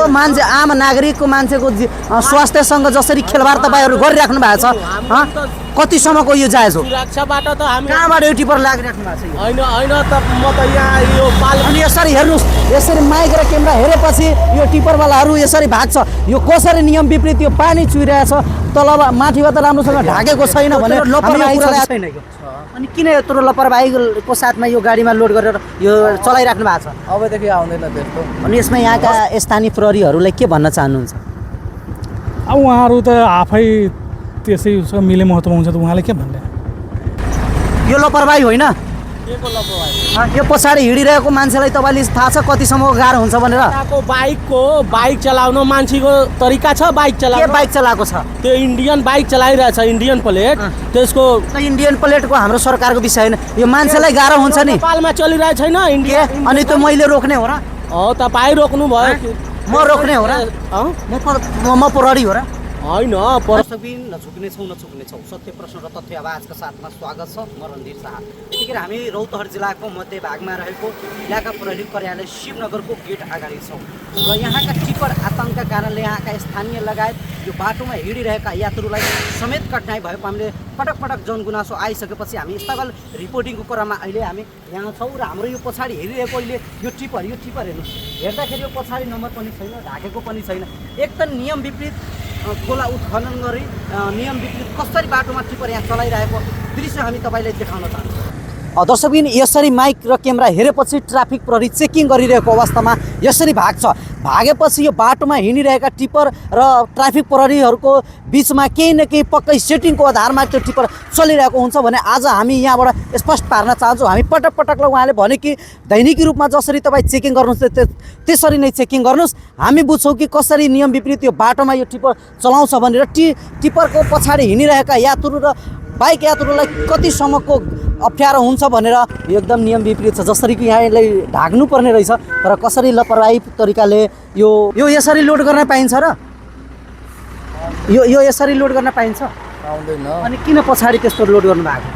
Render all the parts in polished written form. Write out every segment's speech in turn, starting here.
मान्छे आम नागरिकको मान्छेको स्वास्थ्यसँग जसरी खेलबाड तपाईहरु गरिराख्नु भएको छ कतिसम्मको यो जायज हो सुरक्षाबाट त हामी कहाँबाट यो टिपर लागिराख्नु भएको छ हैन हैन त म त यहाँ यो पाल अनि यसरी हेर्नुस् यसरी माइक र क्यामेरा हेरेपछि यो टिपरवालाहरू यसरी भाग्छ यो कसरी नियम विपरीत यो पानी चुइरहेछ तल माथिबाट राम्रोसँग ढाकेको छैन भने लापरवाही छैन अनि किन यत्रो लापरवाहीको साथमा यो गाडीमा लोड गरेर यो चलाइराख्नु भएको छ अबदेखि आउँदैन त्यस्तो अनि यसमा यहाँका स्थानीय प्रहरीहरूलाई के भन्न चाहनुहुन्छ अब उहाँहरू त आफै त्यसै मिले महत्त्वमा हुन्छ त उहाँले के भन्ने यो लापरवाही होइन केको लापरवाही यो पछाडि हिँडिरहेको मान्छेलाई तपाईँले थाहा छ कतिसम्मको गाह्रो हुन्छ भनेर बाइक चलाउन मान्छेको तरिका छ बाइक के चलाउन बाइक चलाएको छ त्यो इन्डियन बाइक चलाइरहेछ इन्डियन प्लेट त्यसको इन्डियन प्लेटको हाम्रो सरकारको विषय होइन यो मान्छेलाई गाह्रो हुन्छ नि नेपालमा चलिरहेको छैन इन्डिया अनि त्यो मैले रोक्ने हो र तपाईँ रोक्नु भयो म रोक्ने हो र म प्रहरी हो र होइन दर्शकबिन नछुक्नेछौँ सत्य प्रश्न र तथ्य आवाजका साथमा स्वागत छ म रणधीर शाह यतिखेर हामी रौतहट जिल्लाको मध्य भागमा रहेको इलाका प्रहरी कार्यालय शिवनगरको गेट अगाडि छौँ र यहाँका टिपर आतङ्कका कारणले यहाँका स्थानीय लगायत यो बाटोमा हिँडिरहेका यात्रुलाई समेत कठिनाइ भएको हामीले पटक पटक जनगुनासो आइसकेपछि हामी स्थगल रिपोर्टिङको क्रममा अहिले हामी यहाँ छौँ र हाम्रो यो पछाडि हेरिरहेको अहिले यो टिपर हेर्नुहोस् हेर्दाखेरि यो पछाडि नम्बर पनि छैन ढाकेको पनि छैन एक त नियम विपरीत खोला उत्खनन गरी नियम विपरीत कसरी बाटोमा टिपर यहाँ चलाइरहेको दृश्य हामी तपाईँलाई देखाउन चाहन्छौँ दर्शकबिन यसरी माइक र क्यामेरा हेरेपछि ट्राफिक प्रहरी चेकिङ गरिरहेको अवस्थामा यसरी भागेपछि यो बाटोमा हिँडिरहेका टिपर र ट्राफिक प्रहरीहरूको बिचमा केही न केही पक्कै सेटिङको आधारमा त्यो टिपर चलिरहेको हुन्छ भने आज हामी यहाँबाट स्पष्ट पार्न चाहन्छौँ हामी पटक पटकलाई उहाँले भने कि दैनिकी रूपमा जसरी तपाईँ चेकिङ गर्नुहोस् त्यसरी नै चेकिङ गर्नुहोस् हामी बुझ्छौँ कि कसरी नियम विपरीत यो बाटोमा यो टिपर चलाउँछ भनेर टिपरको पछाडि हिँडिरहेका यात्रु र बाइक यात्रुलाई कतिसम्मको अप्ठ्यारो हुन्छ भनेर एकदम नियम विपरीत छ जसरी कि यहाँलाई ढाक्नु पर्ने रहेछ तर कसरी लापरवाही तरिकाले यो यसरी लोड गर्न पाइन्छ र यो यसरी लोड गर्न पाइन्छ आउँदैन अनि किन पछाडि त्यस्तो लोड गर्नु भएको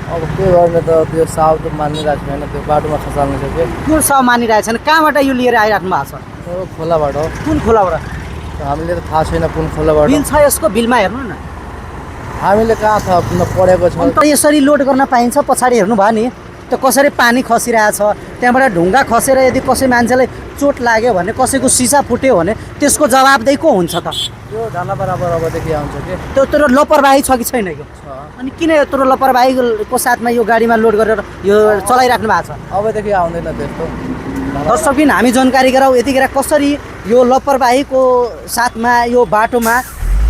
अब के गर्ने त त्यो साउ त मानिरहेको छैन त्यो बाटोमा खसाल्नु सक्यो कुन साउ मानिरहेको छैन कहाँबाट यो लिएर आइराख्नु भएको छ खोलाबाट हो कुन खोलाबाट हामीले त थाहा छैन कुन खोलाबाट बिल छ यसको बिलमा हेर्नु न हामीले कहाँ छ पढेको छ अन्त यसरी लोड गर्न पाइन्छ पछाडि हेर्नु भयो नि त्यो कसरी पानी खसिरहेछ त्यहाँबाट ढुङ्गा खसेर यदि कसै मान्छेलाई चोट लाग्यो भने कसैको सिसा फुट्यो भने त्यसको जवाबदेही को हुन्छ त त्यो ढाला बराबर अबदेखि आउँछ कि त्यो लापरवाही छ कि छैन यो अनि किन यत्रो लापरवाहीको साथमा यो गाडीमा लोड गरेर यो चलाइराख्नु भएको छ अबदेखि आउँदैन त्यस्तो दर्शकबिन हामी जानकारी गराउँ यतिखेर कसरी यो लापरवाहीको साथमा यो बाटोमा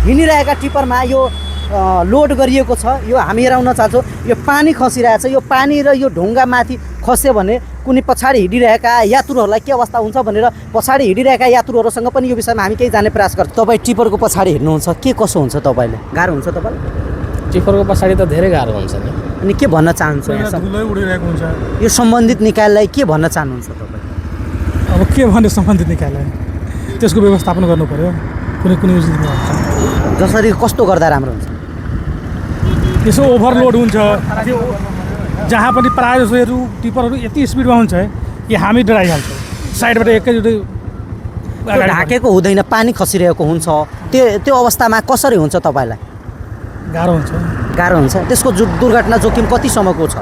हिँडिरहेका टिपरमा यो लोड गरिएको छ यो हामी हेराउन चाहन्छौँ यो पानी खसिरहेछ यो पानी र यो ढुङ्गा माथि खस्यो भने कुनै पछाडि हिँडिरहेका यात्रुहरूलाई के अवस्था हुन्छ भनेर पछाडि हिँडिरहेका यात्रुहरूसँग पनि यो विषयमा हामी केही जाने प्रयास गर्छौँ तपाईँ टिपरको पछाडि हिँड्नुहुन्छ के कसो हुन्छ तपाईँले गाह्रो हुन्छ तपाईँलाई टिपरको पछाडि त धेरै गाह्रो हुन्छ नि अनि के भन्न चाहन्छु उडिरहेको हुन्छ यो सम्बन्धित निकायलाई के भन्न चाहनुहुन्छ तपाईँ अब के भने सम्बन्धित निकायलाई त्यसको व्यवस्थापन गर्नु पर्यो कुनै जसरी कस्तो गर्दा राम्रो हुन्छ यसो ओभरलोड हुन्छ जहाँ पनि प्रायः जसोहरू टिपरहरू यति स्पिडमा हुन्छ कि हामी डराइहाल्छौँ साइडबाट एकैचोटि ढाकेको हुँदैन पानी खसिरहेको हुन्छ त्यो अवस्थामा कसरी हुन्छ तपाईँलाई गाह्रो हुन्छ त्यसको दुर्घटना जोखिम कतिसम्मको छ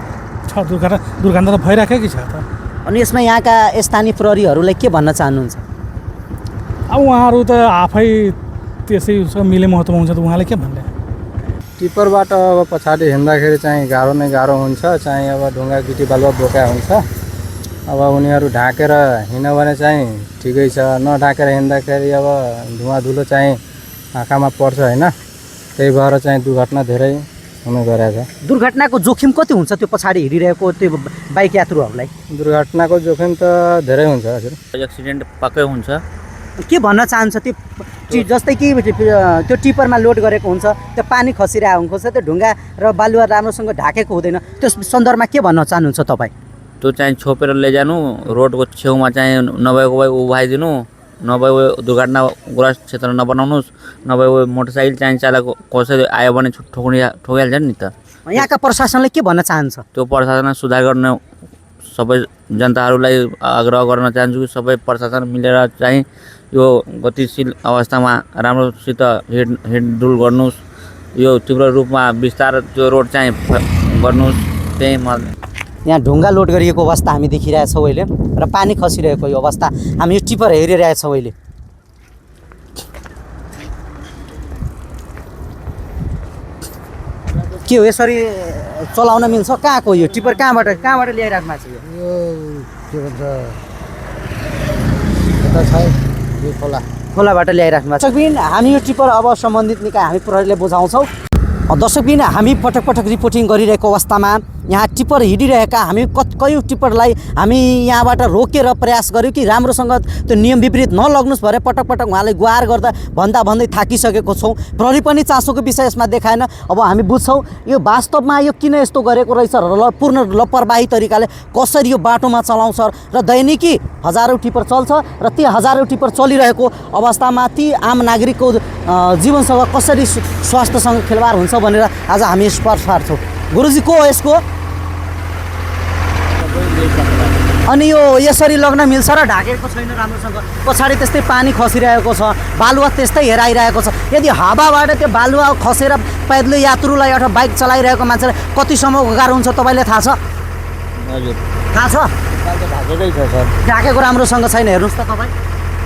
दुर्घटना त भइराखेकै छ त अनि यसमा यहाँका स्थानीय प्रहरीहरूलाई के भन्न चाहनुहुन्छ अब उहाँहरू त आफै त्यसै मिले महत्त्वमा हुन्छ त उहाँले के भन्ने टिपरबाट अब पछाडि हिँड्दाखेरि चाहिँ गाह्रो नै गाह्रो हुन्छ चाहिँ अब ढुङ्गा गिटी बालुवा बोका हुन्छ अब उनीहरू ढाकेर हिँड्यो भने चाहिँ ठिकै छ नढाकेर हिँड्दाखेरि अब धुवा धुलो चाहिँ आँखामा पर्छ होइन त्यही भएर चाहिँ दुर्घटना धेरै हुने गरेको छ दुर्घटनाको जोखिम कति हुन्छ त्यो पछाडि हिँडिरहेको त्यो बाइक यात्रुहरूलाई दुर्घटनाको जोखिम त धेरै हुन्छ हजुर एक्सिडेन्ट पक्कै हुन्छ के भन्न चाहन्छ त्यो जस्तै कि त्यो टिपरमा लोड गरेको हुन्छ त्यो पानी खसिरहेको हुन्छ त्यो ढुङ्गा र बालुवा राम्रोसँग ढाकेको हुँदैन त्यो सन्दर्भमा के भन्न चाहनुहुन्छ तपाईँ त्यो चाहिँ छोपेर लैजानु रोडको छेउमा चाहिँ नभएको भए उभाइदिनु नभए दुर्घटनाग्रस्त क्षेत्र नबनाउनुहोस् नभए मोटरसाइकल चाहिँ चालक कसैले आयो भने ठोकिहाल्छ नि त यहाँका प्रशासनले के भन्न चाहन्छ त्यो प्रशासन सुधार गर्न सबै जनताहरूलाई आग्रह गर्न चाहन्छु कि सबै प्रशासन मिलेर चाहिँ यो गतिशील अवस्थामा राम्रोसित हिँडडुल गर्नुहोस्। यो तीव्र रूपमा विस्तार त्यो रोड चाहिँ गर्नुहोस्। त्यही म यहाँ ढुङ्गा लोड गरिएको अवस्था हामी देखिरहेछौँ अहिले र पानी खसिरहेको यो अवस्था हामी यो टिपर हेरिरहेछौँ अहिले। के हो यसरी चलाउन मिल्छ? कहाँको यो टिपर कहाँबाट ल्याइराख्नु भएको छ? यो के भन्छ यता छ यो खोलाबाट ल्याइराख्नु भएको छ। दर्शकबिन हामी यो टिपर अब सम्बन्धित निकाय हामी प्रहरीले बुझाउँछौँ। दर्शकबिन हामी पटक पटक रिपोर्टिङ गरिरहेको अवस्थामा यहाँ टिपर हिँडिरहेका हामी कयौँ टिपरलाई हामी यहाँबाट रोकेर प्रयास गऱ्यौँ कि राम्रोसँग त्यो नियम विपरीत नलग्नुहोस् भनेर पटक पटक उहाँले गुहार गर्दा भन्दै थाकिसकेको छौँ। प्रहरी पनि चासोको विषय यसमा देखाएन। अब हामी बुझ्छौँ यो वास्तवमा यो किन यस्तो गरेको रहेछ र पूर्ण लापरवाही तरिकाले कसरी यो बाटोमा चलाउँछ र दैनिकी हजारौँ टिपर चल्छ र ती हजारौँ टिपर चलिरहेको अवस्थामा ती आम नागरिकको जीवनसँग कसरी स्वास्थ्यसँग खेलवाड हुन्छ भनेर आज हामी स्पष्ट पार्छौँ। गुरुजी को हो यसको? अनि यो यसरी लग्न मिल्छ र ढाकेको छैन राम्रोसँग? पछाडि त्यस्तै पानी खसिरहेको छ, बालुवा त्यस्तै हेराइरहेको छ। यदि हावाबाट त्यो बालुवा खसेर पैदल यात्रुलाई अथवा बाइक चलाइरहेको मान्छेलाई कतिसम्मको गाह्रो हुन्छ तपाईँलाई थाहा छ? हजुर थाहा छ? ढाकेकै छ सर। ढाकेको राम्रोसँग छैन। हेर्नुहोस् त तपाईँ,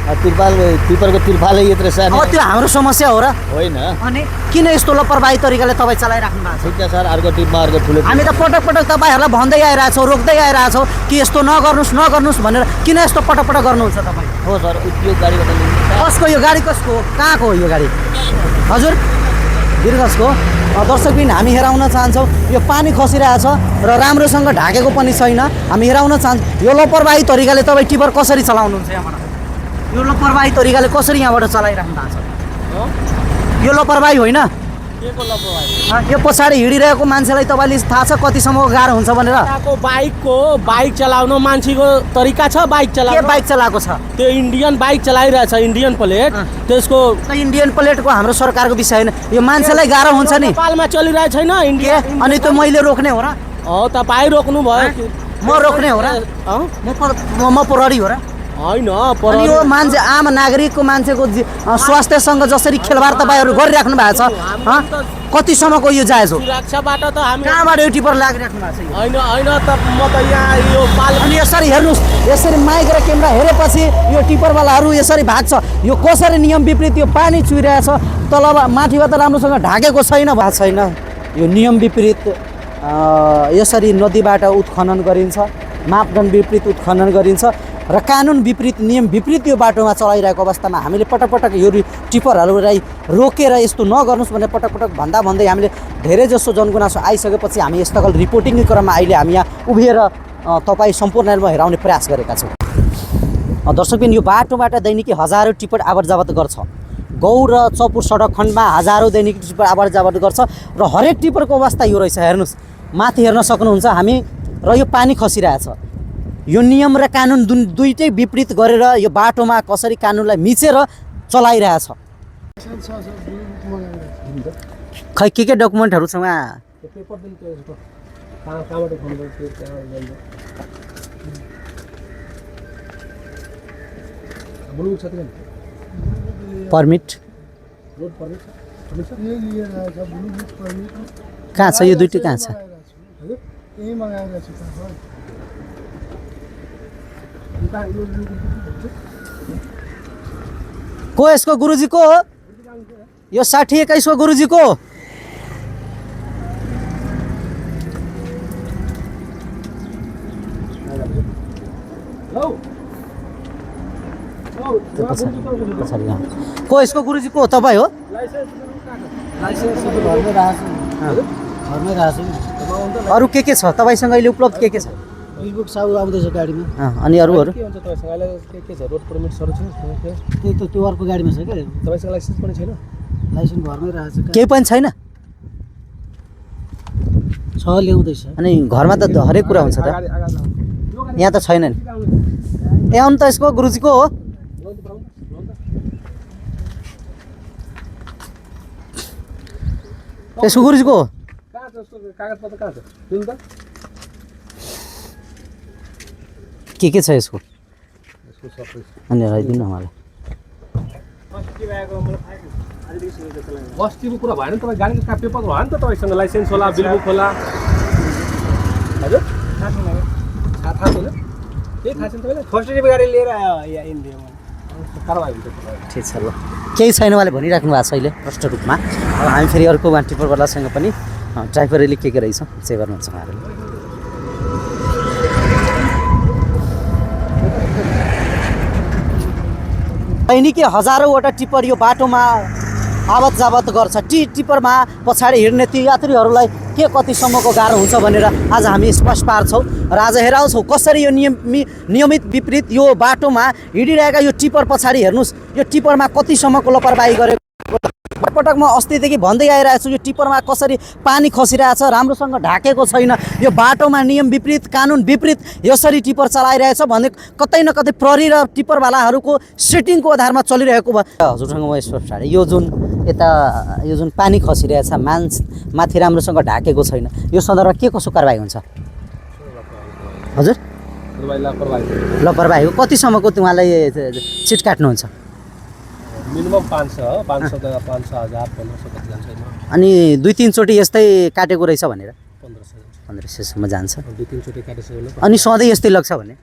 टिपरको तिर्पालै यत्रो सानो। अब त्यो हाम्रो समस्या हो र होइन? अनि किन यस्तो लापरवाही तरिकाले तपाईँ चलाइराख्नु भएको छ? ठिक छ सर, अर्को टिपमा अर्को ठुलो। हामी त पटक पटक तपाईँहरूलाई भन्दै आइरहेछौँ, रोक्दै आइरहेछौँ कि यस्तो नगर्नुहोस् भनेर। किन यस्तो पटक पटक गर्नुहुन्छ तपाईँ? हो सर, यो गाडीबाट कसको यो गाडी? कसको? कहाँको हो यो गाडी? हजुर वीरगंजको। दर्शकबिन हामी हेराउन चाहन्छौँ यो पानी खसिरहेछ र राम्रोसँग ढाकेको पनि छैन। हामी हेराउन चाहन्छौँ यो लापरवाही तरिकाले तपाईँ टिपर कसरी चलाउनुहुन्छ? यहाँबाट यो लापरवाही तरिकाले कसरी यहाँबाट चलाइराख्नु भएको छ? यो लापरवाही होइन? यो पछाडि हिँडिरहेको मान्छेलाई तपाईँले थाहा छ कतिसम्मको गाह्रो हुन्छ भनेर? बाइक चलाउन मान्छेको तरिका छ। बाइक के बाइक चलाएको छ? त्यो इन्डियन बाइक चलाइरहेछ, इन्डियन प्लेट। त्यसको इन्डियन प्लेटको हाम्रो सरकारको विषय होइन। यो मान्छेलाई गाह्रो हुन्छ नि? नेपालमा चलिरहेको छैन इन्डिया। अनि त्यो मैले रोक्ने हो र? तपाईँ रोक्नु भयो। म रोक्ने हो र? म प्रहरी हो र? होइन, अनि यो मान्छे आम नागरिकको मान्छेको स्वास्थ्यसँग जसरी खेलवाड तपाईँहरू गरिराख्नु भएको छ, कतिसम्मको यो जायज हो? सुरक्षाबाट त हामी कहाँबाट यो टिपर लागिराख्नु भएको छ? होइन त म त यहाँ यो अनि यसरी हेर्नुहोस्, यसरी माइक र क्यामेरा हेरेपछि यो टिपरवालाहरू यसरी भाग्छ। यो कसरी नियम विपरीत यो पानी चुइरहेछ, तल माथिबाट राम्रोसँग ढाकेको छैन भएको छैन। यो नियम विपरीत यसरी नदीबाट उत्खनन गरिन्छ, मापदण्ड विपरीत उत्खनन गरिन्छ र कानुन विपरीत नियम विपरीत यो बाटोमा चलाइरहेको अवस्थामा हामीले पटक पटक यो टिपरहरूलाई रोकेर यस्तो नगर्नुहोस् भनेर पटक पटक भन्दै हामीले धेरै जसो जनगुनासो आइसकेपछि हामी स्थल रिपोर्टिङको क्रममा अहिले हामी यहाँ उभिएर तपाईँ सम्पूर्णमा हेराउने प्रयास गरेका छौँ। दर्शकबिन यो बाटोबाट दैनिकी हजारौँ टिपर आवत जावत गर्छ। गौर र चपुर सडक खण्डमा हजारौँ दैनिकी टिपर आवत जावत गर्छ र हरेक टिपरको अवस्था यो रहेछ। हेर्नुहोस्, माथि हेर्न सक्नुहुन्छ हामी, र यो पानी खसिरहेछ। यो नियम र कानुन दुईटै विपरीत गरेर यो बाटोमा कसरी कानुनलाई मिचेर चलाइरहेछ। खै के डकुमेन्टहरू छ उहाँ? पर्मिट कहाँ छ? यो दुईटै कहाँ छ? को यसको? गुरुजी को हो यो? 60-21 को गुरुजी को? को यसको? गुरुजी को तपाईँ हो? अरू के छ तपाईँसँग अहिले उपलब्ध? के छ? फेसबुक साउ आउँदैछ गाडीमा। अनि अरूहरू के हुन्छ तपाईँसँग? के छ? रोड पर्मिटहरू छ? त्यही त त्यो अर्को गाडीमा छ क्या। तपाईँसँग लाइसेन्स पनि छैन? लाइसेन्स घरमै रहेछ। केही पनि छैन? छ ल्याउँदैछ। अनि घरमा त हरेक कुरा हुन्छ त, यहाँ त छैन नि। ए आउनु त यसको गुरुजीको हो? यसको गुरुजीको हो? कागजपत्र कहाँ छ? दिनु त। के छ यसको? अनि राइदिनु न मलाई। बस्तीको कुरा भएन तपाईँ गाडीको पेपर भयो नि त तपाईँसँग लाइसेन्स होला बिलबुक होला हजुर थाहा छैन केही थाहा छैन तपाईँलाई फर्स्ट ट्रिप गाडी लिएर आयो यहाँ इन्डियामा कारवाही हुन्छ ठिक छ ल केही छैन उहाँले भनिराख्नु भएको छ अहिले प्रष्ट रूपमा अब हामी फेरि अर्को वान टिपरवालासँग पनि ड्राइभरले के रहेछ चेक गर्नुहुन्छ उहाँहरूले दैनिकै हजारौँवटा टिप्पर यो बाटोमा आवत जावत गर्छ टिप्परमा पछाडि हिँड्ने ती यात्रीहरूलाई के कतिसम्मको गाह्रो हुन्छ भनेर आज हामी स्पष्ट पार्छौँ र आज हेराउँछौँ कसरी यो नियमित विपरीत यो बाटोमा हिँडिरहेका यो टिप्पर पछाडि हेर्नुहोस् यो टिप्परमा कतिसम्मको लापरवाही गरेको पटक म अस्तिदेखि भन्दै आइरहेको छु यो टिप्परमा कसरी पानी खसिरहेछ राम्रोसँग ढाकेको छैन यो बाटोमा नियम विपरीत कानुन विपरीत यसरी टिप्पर चलाइरहेछ भन्ने कतै न कतै प्रहरी र टिप्परवालाहरूको सेटिङको आधारमा चलिरहेको भयो हजुरसँग म स्पष्ट पारेँ यो जुन पानी खसिरहेछ माथि राम्रोसँग ढाकेको छैन यो सन्दर्भमा के कसो कारबाही हुन्छ हजुर लापरवाही हो कतिसम्मको उहाँलाई चिट काट्नुहुन्छ मिनिमम 500 500 1000 1500 कति जान्छ अनि 2-3 चोटि यस्तै काटेको रहेछ भनेर 1500 1500सम्म जान्छ 2-3 चोटि काटिसक्यो अनि सधैँ यस्तै लाग्छ भने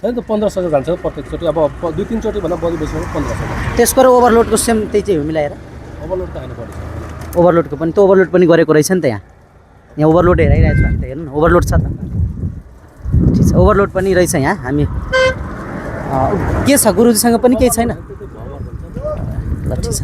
हैन त 1500 जान्छ प्रत्येक चोटि अब 2-3 चोटि भन्दा बढी बेसी 1500 त्यसको र ओभरलोडको सेम त्यही चाहिँ हो मिलाएर ओभरलोड त हैन बढी ओभरलोडको पनि त्यो ओभरलोड पनि गरेको रहेछ नि त यहाँ ओभरलोड हेराइरहेको छ हामी त हेर्नु ओभरलोड छ त ठिक छ ओभरलोड पनि रहेछ यहाँ हामी के छ गुरुजीसँग पनि केही छैन ल ठिक छ